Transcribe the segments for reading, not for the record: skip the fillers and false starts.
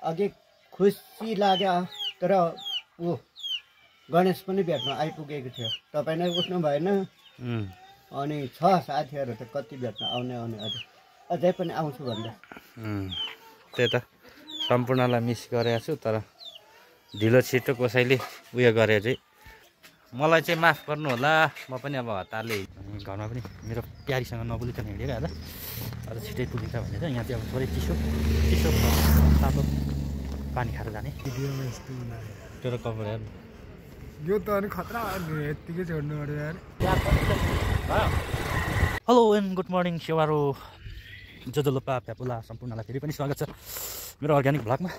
अघि खुसी लाग्यो तर ऊ गणेश पनि भेट्न आइपुगेको थियो तपाईँ नै उठ्नु भएन अनि छ साथीहरू त कति भेट्न आउने अझै पनि आउँछु भन्दा त्यही त सम्पूर्णलाई मिस गरेको छु तर ढिलो छिटो कसैले उयो गरे चाहिँ मलाई चाहिँ माफ गर्नु होला म पनि अब हतारले घरमा पनि मेरो प्यारीसँग नबोलिकन हिँडेको आज अझ छिटै पुगिन्छ भने चाहिँ यहाँ चाहिँ अब थोरै चिसो तातो पानी खाएर जाने भिडियोमा यस्तो त्यो कभर हेर्नु यो त अनि खतरा यत्तिकै छोड्नु पर्यो यार हेलो एन्ड गुड मर्निङ सेवारो जोजोलोपा फ्यापुला सम्पूर्णलाई फेरि पनि स्वागत छ मेरो अर्ग्यानिक भ्लगमा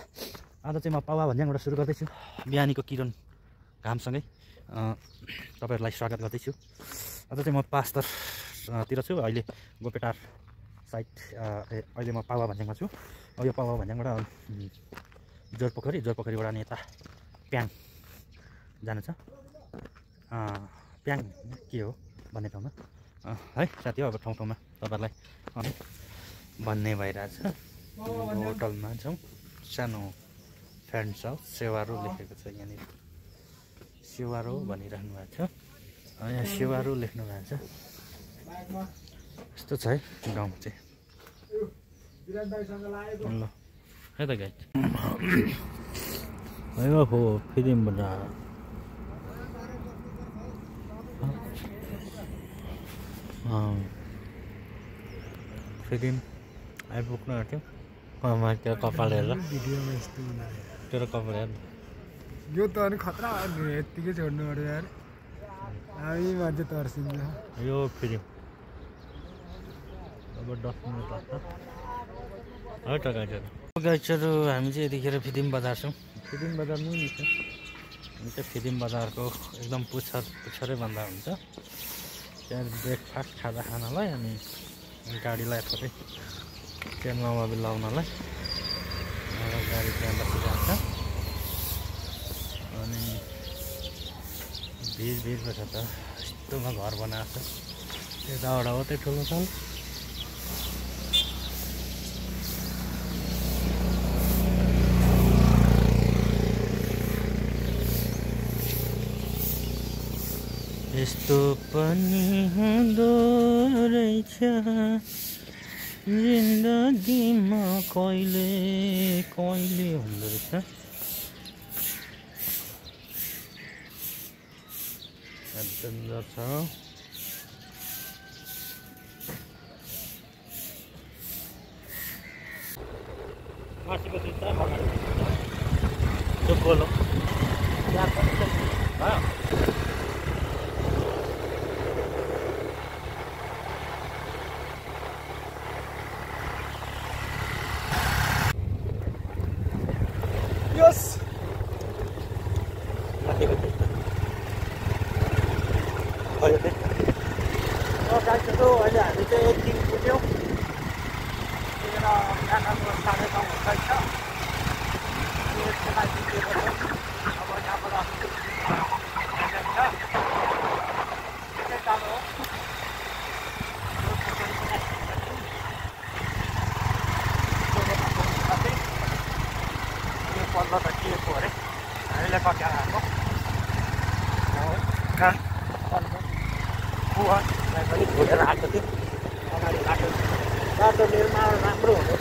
आज चाहिँ म पावा भन्ज्याङबाट सुरु गर्दैछु बिहानीको किरण घामसँगै तपाईँहरूलाई स्वागत गर्दैछु आज चाहिँ म पास्टरतिर छु अहिले गोपेटार साइड अहिले म पावा भन्ज्याङमा छु यो पावा भन्ज्याङबाट जोरपोखरीबाट अनि यता प्याङ जानु छ प्याङ के हो भन्ने ठाउँमा है साथी हो अब ठाउँ ठाउँमा तपाईँहरूलाई भन्ने भइरहेछ होटलमा छौँ सानो फ्यान्स हाउस सेवारो लेखेको छ यहाँनिर सेवारो भनिरहनु भएको छ यहाँ सेवारो लेख्नु भएको छ यस्तो छ है गाउँ चाहिँ ल है त गाइड हो फिल्म बजार फिल्म आइपुग्नु आँट्यो त्यो कपाल हेरेर भिडियोमा यस्तो त्यो कपाल हेर्नु यो त अनि खतरा यत्तिकै छोड्नु पर्यो यार हामी मान्छे तर्सिन्छ यो फिल्म अब 10 मिनट लाग्छ है त गाइडहरू हामी चाहिँ यतिखेर फिल्म बजार छौँ फिल्म बजार नि छ हामी चाहिँ फिल्म बजारको एकदम पुच्छरै भन्दा हुन्छ त्यहाँ ब्रेकफास्ट खानालाई अनि गाडीलाई थोरै तेलमा मोबिल लाउनलाई गाडी त्यहाँ बसिरहेको छ अनि भिड पो छ त यस्तोमा घर बनाएको छ यताबाट हो त्यो ठुलो छ यस्तो पनि हुँदो रहेछ जिन्दगीमा कहिले हुँदो रहेछ डेन्जर छ मासिको चिन्ता त्यो गोलो यस अहिले हामी चाहिँ एक दिन पुग्यौँ पुगेर खानाको 9:30 हुन्छ अब यहाँबाट टाढो हो 15 त के को अरे हामीले कट्याएर आएको कुवालाई पनि खोलेर आएको थियो अगाडि बाटो निर्माण राम्रो हुँदो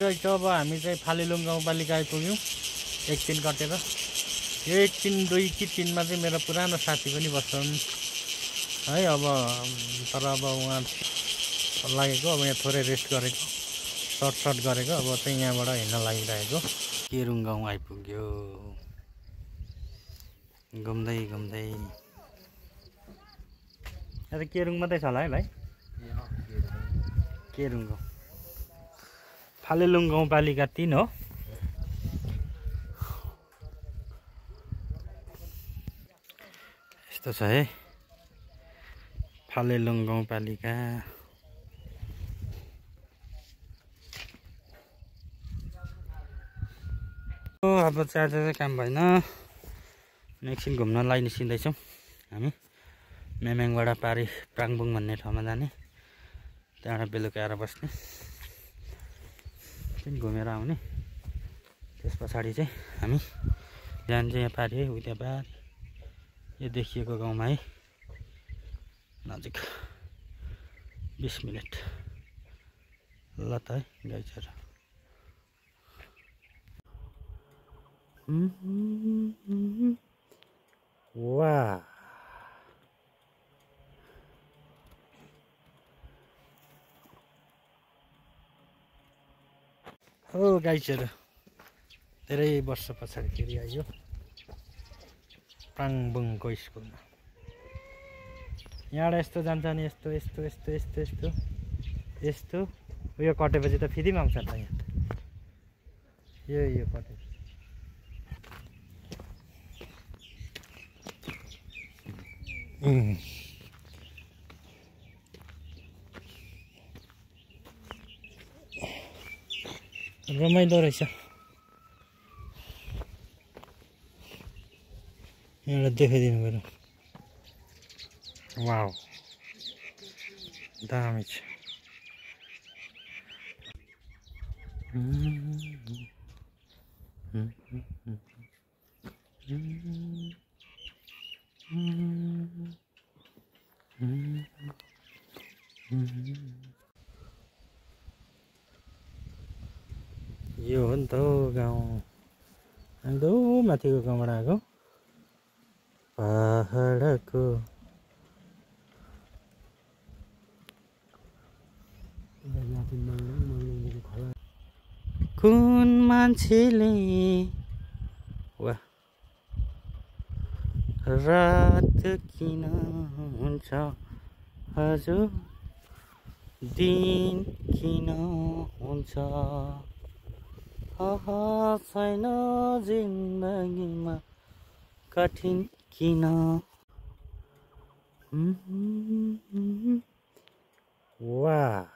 रहेछ अब हामी चाहिँ फालिलुङ गाउँपालिका आइपुग्यौँ एकछिन कटेर यो 1 दिन 2 कि 3 मा चाहिँ मेरो पुरानो साथी पनि बस्छन् है। अब तर अब उहाँ लागेको अब यहाँ थोरै रेस्ट गरेको सर्ट गरेको अब चाहिँ यहाँबाट हिँड्न लागिरहेको। केरुङ गाउँ आइपुग्यो घुम्दै घुम्दै। यहाँ त केरुङ मात्रै छ होला है भाइ? केरुङ गाउँ फालेलुङ गाउँपालिका 3 हो। यस्तो छ है फालेलुङ गाउँपालिका। अब चाहिँ आज चाहिँ काम भएन, एकछिन घुम्नलाई निस्किँदैछौँ हामी। मेमेङबाट पारी प्राङबुङ भन्ने ठाउँमा जाने, त्यहाँबाट बेलुका आएर बस्ने, एकछिन घुमेर आउने। त्यस पछाडि चाहिँ हामी जान्छ यहाँ पारी है, उता पार यो देखिएको गाउँमा है, नजिक 20 मिनट। ल त है गाइजहरू। वाह हो गाइजहरू, धेरै वर्ष पछाडि फेरि आइयो प्राङबुङको स्कुलमा। यहाँबाट यस्तो जान्छ नि, यस्तो यस्तो यस्तो यस्तो यस्तो यस्तो उयो कटेपछि त फेरि पनि आउँछ त यहाँ। यो कटेपछि रमाइलो रहेछ। यहाँबाट देखाइदिनु पऱ्यो। वाउ दामी छ। यो हो नि त गाउँ, एकदो माथिको गाउँबाट आएको पहाडको। कुन मान्छेले वाह रात किन हुन्छ हजुर दिन किन हुन्छ, छैन जिन्दगीमा कठिन किन। वाह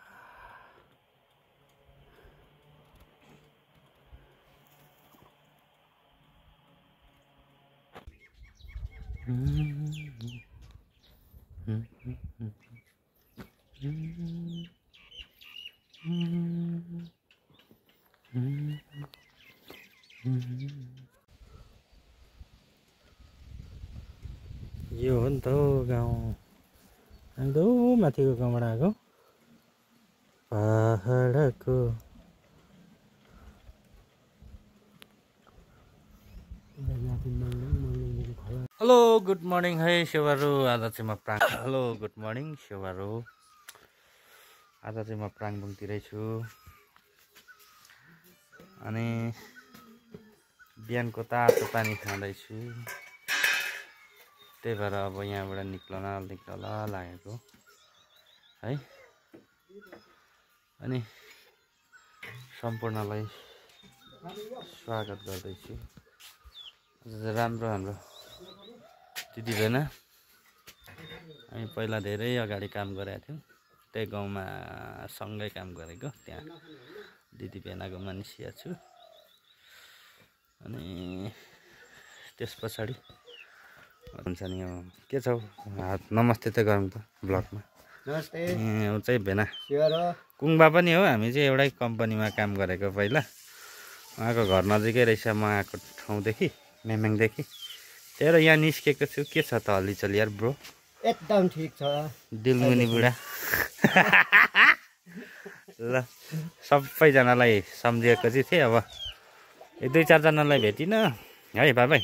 यो हो नि त गाउँ, एकदो माथिको गाउँबाट आएको पहाडको। हेलो गुड मर्निङ है सेवारो। आज चाहिँ म हेलो गुड मर्निङ सेवारो। आज चाहिँ म प्राङबुङतिरै छु अनि बिहानको तातो पानी खाँदैछु। त्यही भएर अब यहाँबाट निक्लन लागेको है। अनि सम्पूर्णलाई स्वागत गर्दैछु। राम्रो हाम्रो दिदी बहिनी, हामी पहिला धेरै अगाडि काम गरेका थियौँ, त्यही गाउँमा सँगै काम गरेको। त्यहाँ दिदी बहिनीको मान्छे छु। अनि त्यस पछाडि भन्छ नि के छौ नमस्ते त गरौँ त ब्लगमा। नमस्ते। ऊ चाहिँ भेना सेवारो कुङबा पनि हो, हामी चाहिँ एउटै कम्पनीमा काम गरेको पहिला। उहाँको घर नजिकै रहेछ म आएको ठाउँदेखि, मेमेङदेखि। त्यही भएर यहाँ निस्केको छु। के छ त हल्लीचल्ली यार ब्रो? एकदम ठिक छ। दिलमुनि बुढा ल सबैजनालाई सम्झिएको चाहिँ थिएँ। अब 1-2 4जनालाई भेटिनँ है बाबै।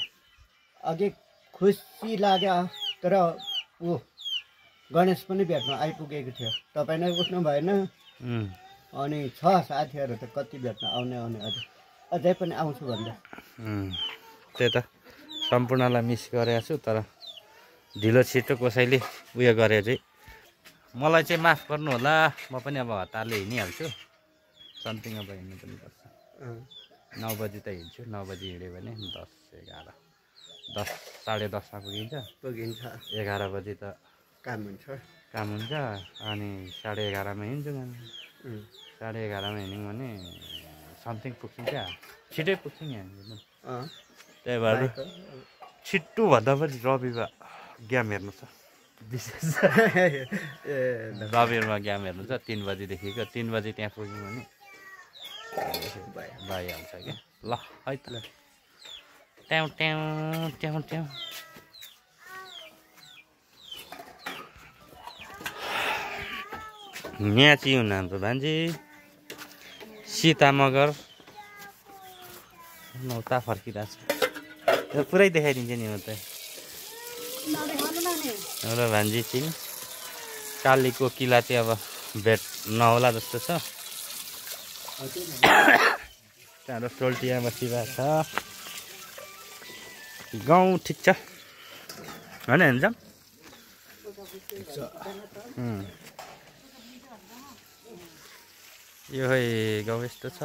अघि खुसी लाग्यो तर ऊ गणेश पनि भेट्न आइपुगेको थियो तपाईँ नै उठ्नु भएन अनि छ साथीहरू त कति भेट्न आउने अझै पनि आउँछु भन्दा त्यही त सम्पूर्णलाई मिस गरेको छु तर ढिलो छिटो कसैले उयो गरे चाहिँ मलाई चाहिँ माफ गर्नु होला म पनि अब हतारले हिँडिहाल्छु समथिङ अब हिँड्नु पनि पर्छ 9 बजी त हिँड्छु 9 बजी हिँड्यो भने 10 11 10 10:30मा पुगिन्छ 11 बजी त काम हुन्छ अनि 11:30मा हिँड्छु 11:30मा हिँड्यौँ भने समथिङ पुग्छौँ क्या छिटै पुग्छौँ यहाँ त्यही भएर छिट्टो भन्दा पनि रविवार गेम हेर्नु छ विशेष रविवारमा गेम हेर्नु छ 3 बजीदेखिको 3 बजी त्यहाँ पुग्यौँ भने भइहाल्छ क्या ल है त ट्याउ ट्याउ ट्याउ ट्याउ यहाँ चाहिँ हुनु हाम्रो भान्जी सीता मगर नौता फर्किरहेको छ पुरै देखाइदिन्छ नि म त हाम्रो भान्जी चाहिँ कालीको किला चाहिँ अब भेट नहोला जस्तो छ त्यहाँबाट टोल्टिया बसिरहेको छ गाउँ ठिक छ होइन हुन्छ यो है गाउँ यस्तो छ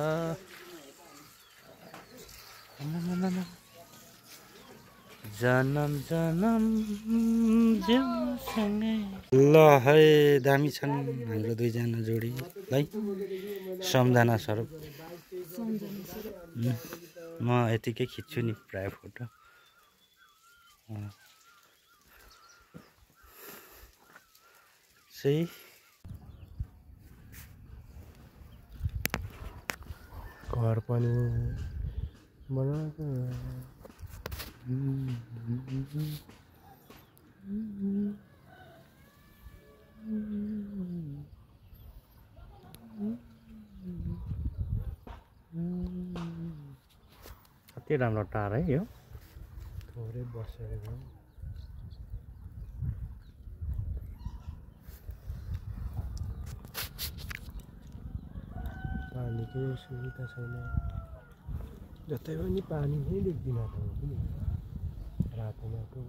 जनम जनम ल है दामी छन् हाम्रो दुईजना जोडी है सम्झना स्वरूप म यतिकै खिच्छु नि प्राय फोटो सही घर पनि बनाएको कति राम्रो टार है यो थोरै बसेर पानीकै सुविधा छैन जतै पनि पानी नै देख्दिनँ त किन रातो माटो